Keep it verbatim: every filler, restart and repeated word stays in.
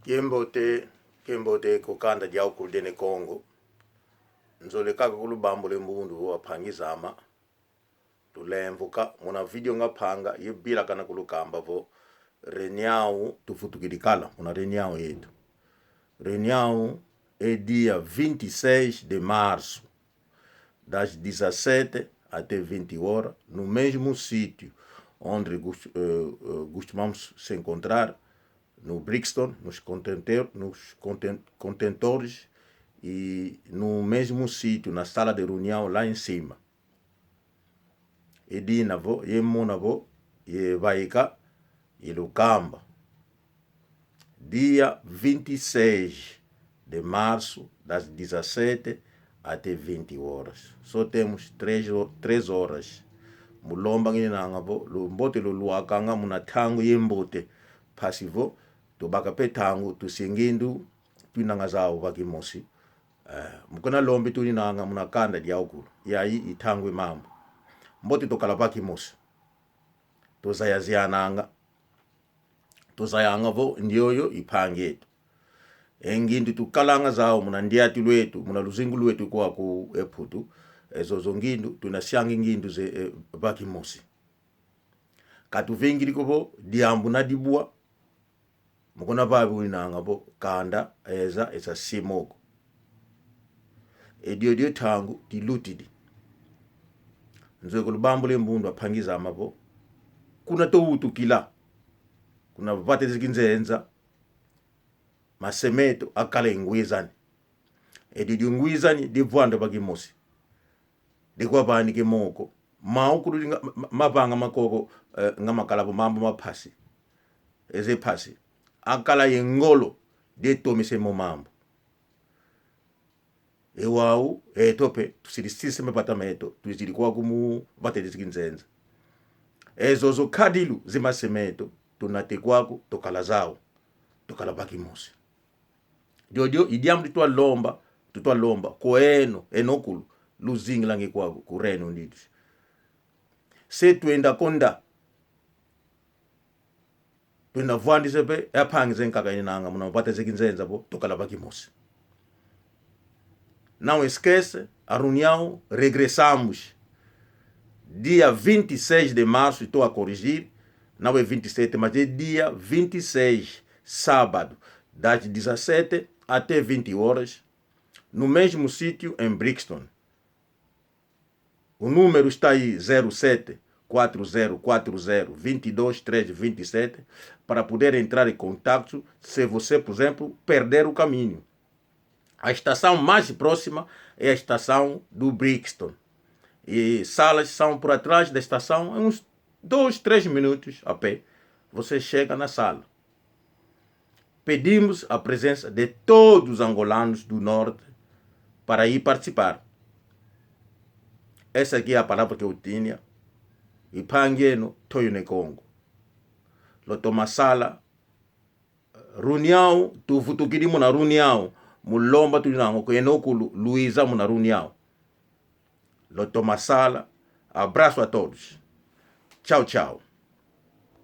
Kiambote, kiambote ku kanda diawu kulu dia Ne Kongo. Nzolele kaka kulubambula e mbundu vo ampangi zame. Tulemvuka, muna vídeo ngampanga, ye vilakana kulukamba vo, reunião, tuvutukidi kala, muna reunião yetu. Reunião é dia vinte e seis de março, das dezassete até vinte horas, no mesmo sítio onde cos-, eh, eh, costumamos se encontrar, no Brixton, nos contenter-, nos conten-, contentores e no mesmo sítio, na sala de reunião lá em cima. E dina vo, ye mona vo, ye vaika, ye lukamba. Dia vinte e seis de março, das dezassete até vinte horas. Só temos três ho-, três horas. Mu lomba ngininanga vo, lumbote luluakanga muna ntangu ye mbote. Mpasi vo, tubaka pe ntangu, tusia ngindu, twinanga zau va kimosi. Eh, mu kuna lombi tuninanga muna kanda diawu kulu. Yayi i ntangu i mambu. Mbote tukala va kimosi. Tuzayaziananga. Tuzayanga vo ndioyo i mpangi eto. E ngindu tukalanga zau muna ndiatilu eto, muna luzingu lweto kwaku e Mputu. E zozo ngindu, tunasiangi ngindu ze, eh, va kimosi. Ka tuvingidi ko vo, diambu na dibwa, mu kuna vavi winanga vo, kanda, eza, eza simo ko. E diodio ntangu, dilutidi. Nzolele kulubambula e mbundu ampangi zame vo, kuna tuwutukila, kuna vata zi kinzenza, mase meto akala ye ngwizani. E diodio ngwizani, divwanda va kimosi. Dikwa vanika e moko. Mau kulu di nga, ma-, ma-, mavanga makoko, eh, nga makala vo mambu ma mpasi. Eze mpasi. Akala ye ngolo, ditomese mo mambu. E wau, eto pe, tusidi sisa mavata meto, twizidi kwaku mu vata zi kinzenza. E zozo kadilu zi mase meto, tunata kwaku, tukala zau, tukala va kimosi. Diodio, i diambu ditwa lomba, tutwa lomba, kwa eno, eno kulu, luzingilanga kwaku, ku Reino Unidos. Se twenda konda, twenda vwandisa pe, e ampangi zenkaka inanga, muna vata zi kinzenza vo, tukala va kimosi. Não esquece, a reunião, regressamos. Dia vinte e seis de março, estou a corrigir, não é vinte e sete, mas é dia vinte e seis, sábado, das dezassete até vinte horas, no mesmo sítio em Brixton. O número está aí, zero sete, quatro zero quatro zero, vinte e dois, três, vinte e sete, para poder entrar em contato se você, por exemplo, perder o caminho. A estação mais próxima é a estação do Brixton. E salas são por atrás da estação, é uns dois, três minutos a pé, você chega na sala. Pedimos a presença de todos os angolanos do norte para ir participar. Essa aqui é a palavra que eu tinha. I mpangi eno, Toyo Ne Kongo. Lutoma sala, reunião, tuvutukidi muna reunião, mu lomba tuninanga kwa eno kulu, luiza muna reunião. Lutoma sala, abraço a todos. Tchau, tchau.